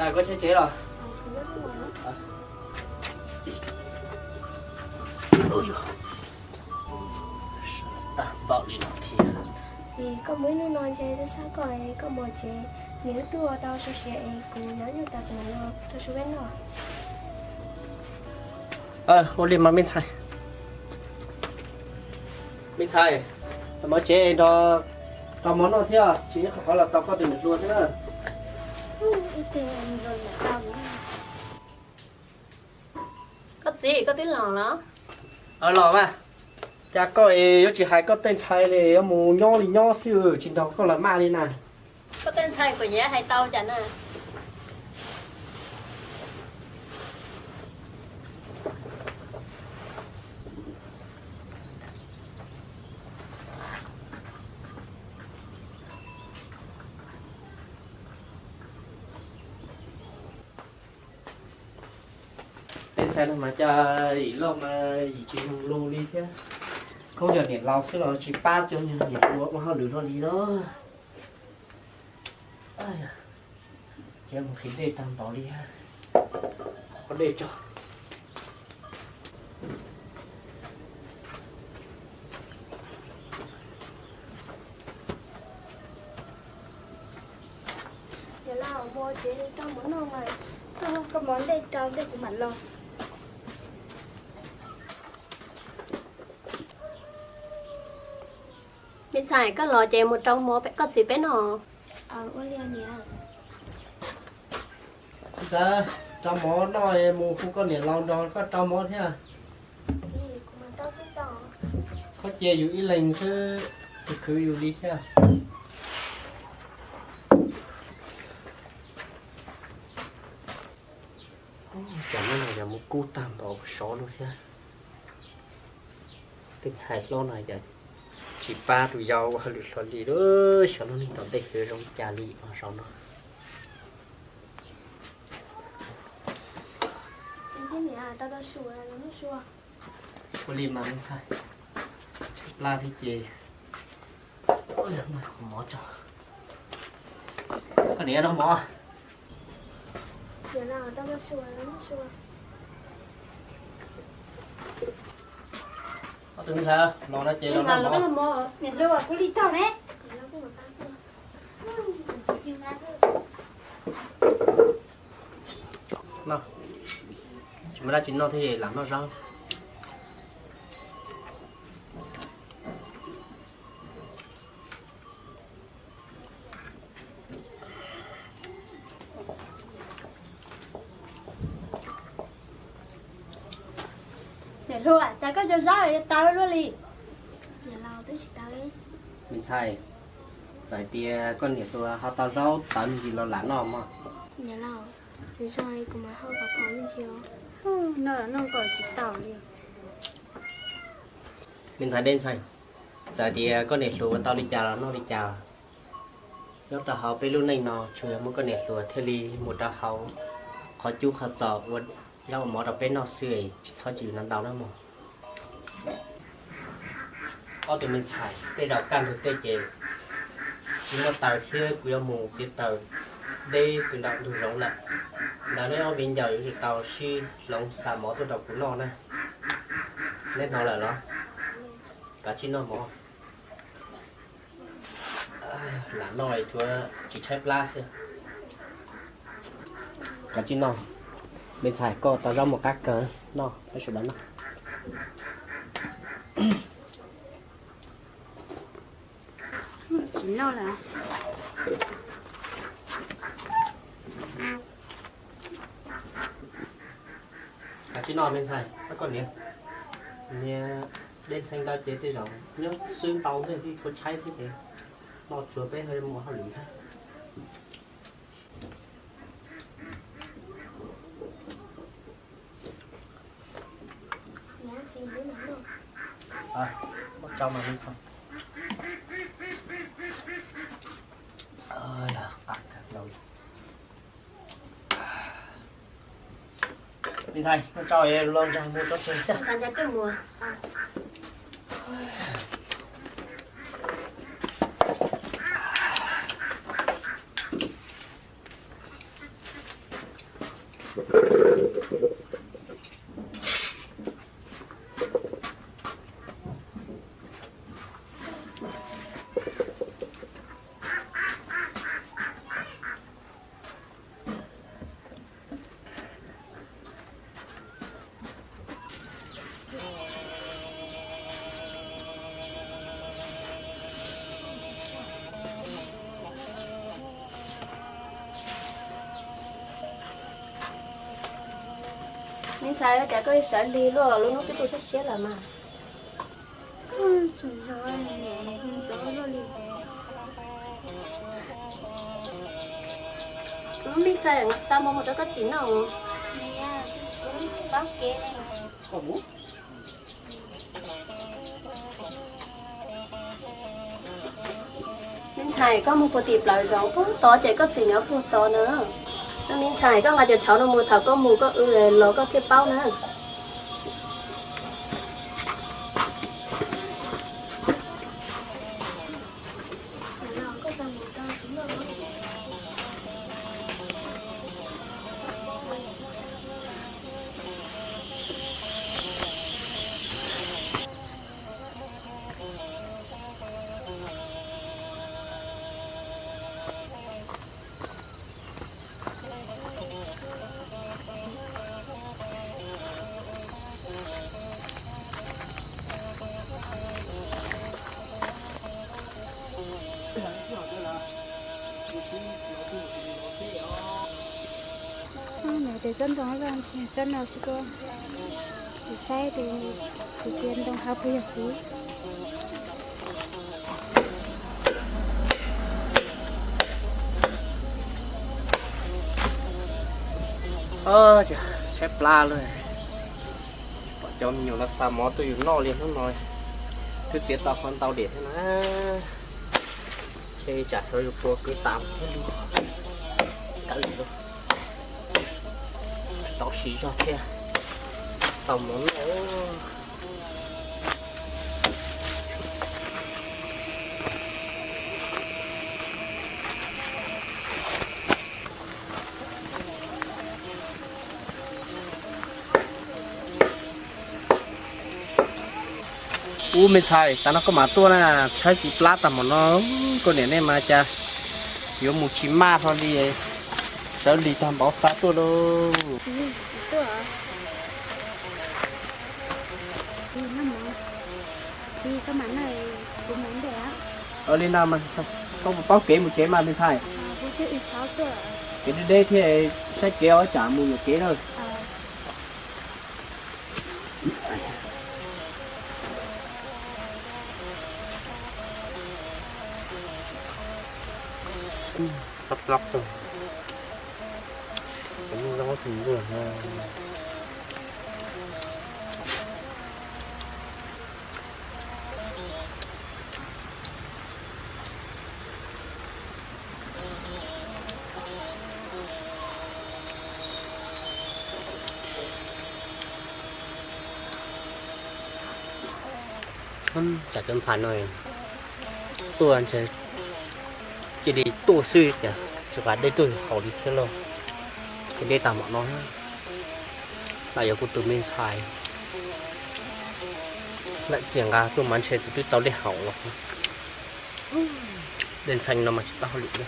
Koj cheb tsev los? Tag npaum li no thiab. Ces koj mus ib hnub no ntshe sab sab koj, koj mus tsev, niam wb twb ua tau su siav es kuv yuav nyuj tas kuv mam los rau su peb noj. Ua li mas me ntxhais. Me ntxhais, los mus tsev nrog rau mov noj thiab, tsis ib qho qhov los tau koj tus niam hluas thiab na. Koj txiv, koj twb los los? Los mas, cas koj es yuav tsis hais koj tej ntxhais li, yuav mus nyob li nyob xwb tsis nrog koj los maj li na. Koj tej ntxhais kuv yuav hais tau cas na. Tej ntxhais no mas cas yim loj mas yim tsis mloog lus li thiab. Koj yog niam laus xwb los tsis pab cov niam hluas ua hauj lwm luaj li los. Ces mus qhib dej tag npaum li, qhov dej tso. Niam laus, mus tsev rau mov noj mas, koj mov ntej rau ntej kuv mam los. Me ntxhais, koj los ces mus rau mov koj txiv peb noj. Ntxawm, rau mov noj, mus hu koj niam laus nrog koj rau mov thiab. Txhob cia yus ib leeg xwb, khwv khwv yus li thiab. Cov no yog mus kub tag npaum sov lug thiab. Tej ntxhais hlob no yog tsis pab tus yau ua hauj lwm hlo li lauj. Xyov lub neej tom ntej yuav zoo li cas li no zaum no. Ua li mas me ntxhais, tshaib plab thiab ces, koj niam noj mov. Ob tug me ntxhais los no ces los noj mov. Tsis muaj dab tsi noj thiab es lam noj zaub. Niam hluas, cas koj cov zaub tawv luaj li? Me ntxhais, txawm hais tias koj niam hluas ho tau zaub tawv me ntsis los lam noj mog. Niam laus, tus zog kuv mam hau kom phom me ntsis os. Noj los noj kom tsis tau li. Me ntxhais Dej Ntxhais, txawm tias koj niam hluas ua tau li cas los noj li cas, nyob rau hauv peb lub neej no tsuas yog muaj koj niam hluas thiaj li mus rau hauv qhov cub qhov txos ua zaub ua mov rau peb noj xwb, tsis txhob cim ntau ntau na mog. Ob tug me ntxhais, tej zaum kaj ntug tej ces tsis muaj taws thiab kuv yuav mus txiav taws deb kws nram ntug zoov lawm. Ntawd neb ob viv ncaus yuav tsum tau sib hloov xa mov tuaj rau kuv noj na. Neb hnov lawm los? Kav tsij noj mov. Lam noj tsuav tsis tshaib plab xwb. Kav tsij noj. Me ntxhais, koj tau zaub muaj qab kawg, noj peb sawv daws noj. Tsis noj lawm. Kav tsij noj me ntxhais, koj niam. Niag Dej Ntxhais ntawd ces tej zaum nyob xwb ntau ntej twb tshuav tshaib thiab ces noj tsuav peb ho mus hauj lwm thiab. Muab tsau mas me ntxhais. Me ntxhais, muab tsau los ntsag mus tso tseg xwb. Me ntxhais, cas koj sawv lig luaj, lub hnub twb tu siab siab lawm mas. Me ntxhais, xa mov mus rau koj txiv noj. Me ntxhais, koj mus puag tim plawv zoov puag tod ces koj txiv nyob puag tod na. Me ntxhais, koj nqa cov tshauv no mus, thaum koj mus koj wb los koj thiaj paub na. Tes tsob ntoo los ntshe tsob no xwb, kuv saib tus cia ntoo hauv puas yog txiv. Tshaib plab lawm, pom cov me nyuam no xa mov tuaj yus noj li hnub no, twb txiav tau qhov ntau diam thiab na. Ces tsam xyov yus puas kwv tas thiab lub kawm lawm, tau siv zog thiab tau mov noj. Ub, me ntxhais, tas no koj mam tuaj na, tshaib txiv plab tas mam no, koj niam nej mas cas yuav mus tsis maj hlo li, sawv lig tag npaum xav tuaj lauj. Li no, koj puas paub kev mus tsev mas me ntxhais? Kev deb deb thiab, saib kev os, tsam mus yuam kev na. Tsam cov ntxhais no tuaj ntshe cia li tuaj xwb ces tsis nqa dej tuaj haus li thiab lauj. Ces dej tag mam no, lam yog kuv tus me ntxhais, lam txias nqa tuaj mas ntshe tus twb tau dej haus los. Dej ntxhais no mas tsis tau hauj lwm li.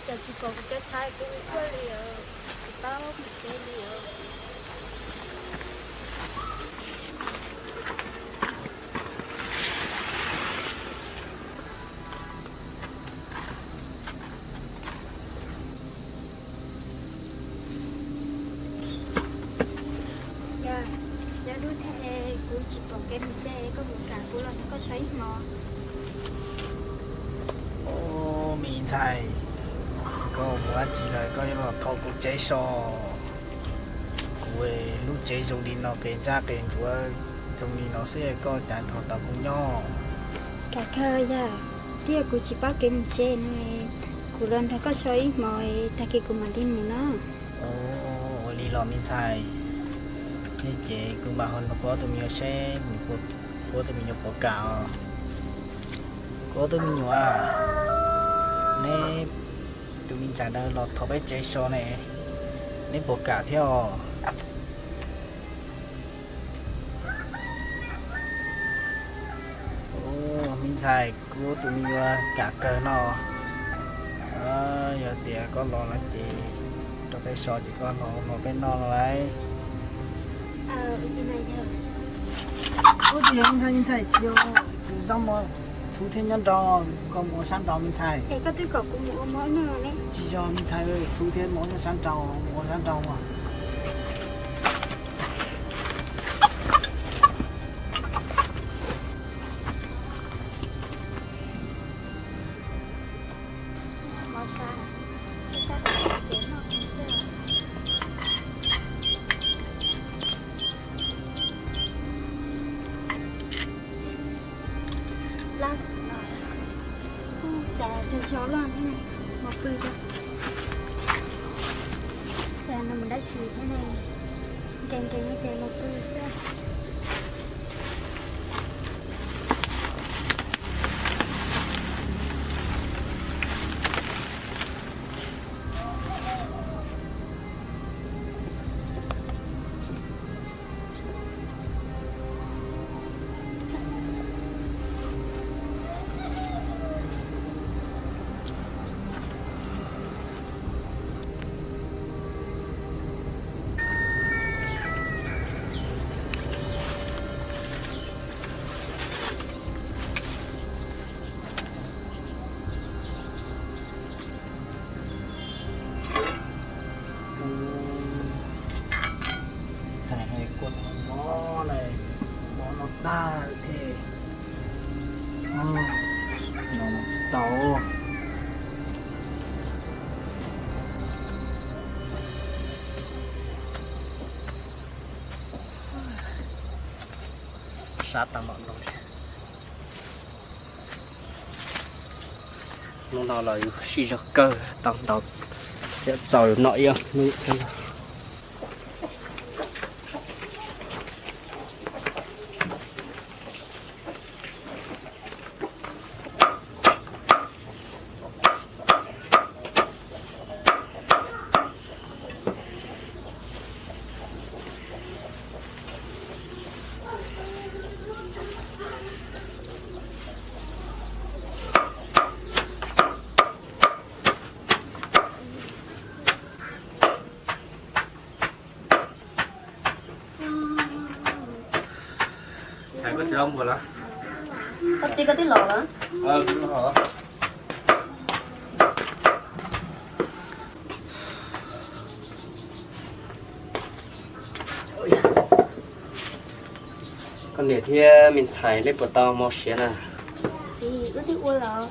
Cas tsis pom kuv cov tshais kuv ua li os, tsis paub mus tsev li os. Yog, yog lub thaum kuv tsis pom kev mus tsev, koj puas kam kuv los nrog koj so ib hmo? Ub, me ntxhais, koj mus dab tsi lawm koj yuav los thov kuv tsev so? Kuv lub tsev zoo li no, qe ntsab qe ntsuav zoo li no xwb koj cas nrog tau kuv nyob? Kam kawg yog, twb yog kuv tsis paub kev mus tsev no, kuv los nrog koj so ib hmo, tag kis kuv mam li mus no. Ua li los me ntxhais, ces kuv mam ho nrog kuv ob tug me nyuam seb kuv ob tug me nyuam puas kam os. Kuv ob tug me nyuam, neb tus me ntxhais ntawd los thov peb tsev so ne, neb puas kam thiab os? Ub, me ntxhais, kuv tus me nyuam kam kawg no. Yog tias koj los no ces rau peb so ces koj los no peb noj no lauj. Ub, tsis yog me ntxhais, me ntxhais tsis yog, tsis tau mov, tsis Txhuv thiab nyob nraud, koj mus ua sab nraud me ntxhais. Es koj twb kom kuv mus ua mov noj ne. Tsis yog me ntxhais, txhuv thiab mov nyob sab nraud, mus ua sab nraud mas. Lab, cas tsaug zog loj thiab ne, mus pw tso. Cas nws mus dab tsi thiab ne, nkees nkees ces mus pw xwb. Txhais hais kua no no na, mov no tag thiab. No tsis tau. Sab tag npaum no li. Hnub no los yus sib zog kawg tau ntaus thiab txaus yus noj ib hnub thiab. Txhais koj tsis tau npua los? Koj txiv koj twb los los? Koj niam thiab me ntxhais nej puas tau mob siab na? Txiv, wb twb ua los.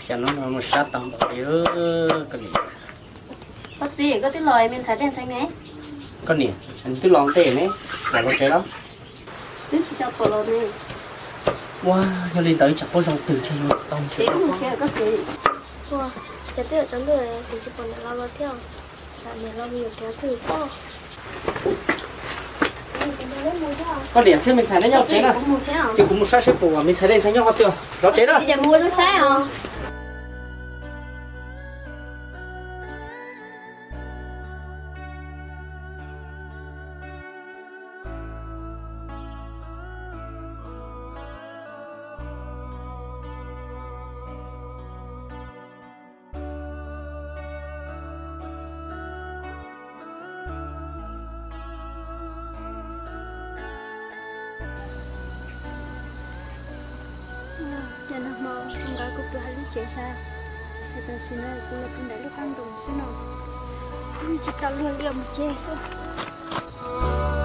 Xyov hnub no mus sab tag npaum li koj niam. Koj txiv, koj twb los me ntxhais tej ntxhais ne? Koj niam, twb los ntej ne, los tsev los? Twb tsis tau pom los ne. Ua, yog li ntawd tsam quaj zoo twg ntshe yuav tau ntshe. Txiv, wb mus tsev koj txiv. Ua, ces twb yuav tsaus ntuj tseem tsis pom niam los los thiab. Niam los mus yuav kev twg tuaj. Koj niam thiab me ntxhais neb nyob tsev na. Ces kuv mus saib seb puas me ntxhais tej ntxhais nyob qhov twg. Los tsev na. Ces nag hmo kuv nkawd kuj pw hauv lub tsev sab, ces tam sim no kuv los pw ntawm lub qab ntoos xwb no. Kuv tsis tau luag liaj mus tsev xwb.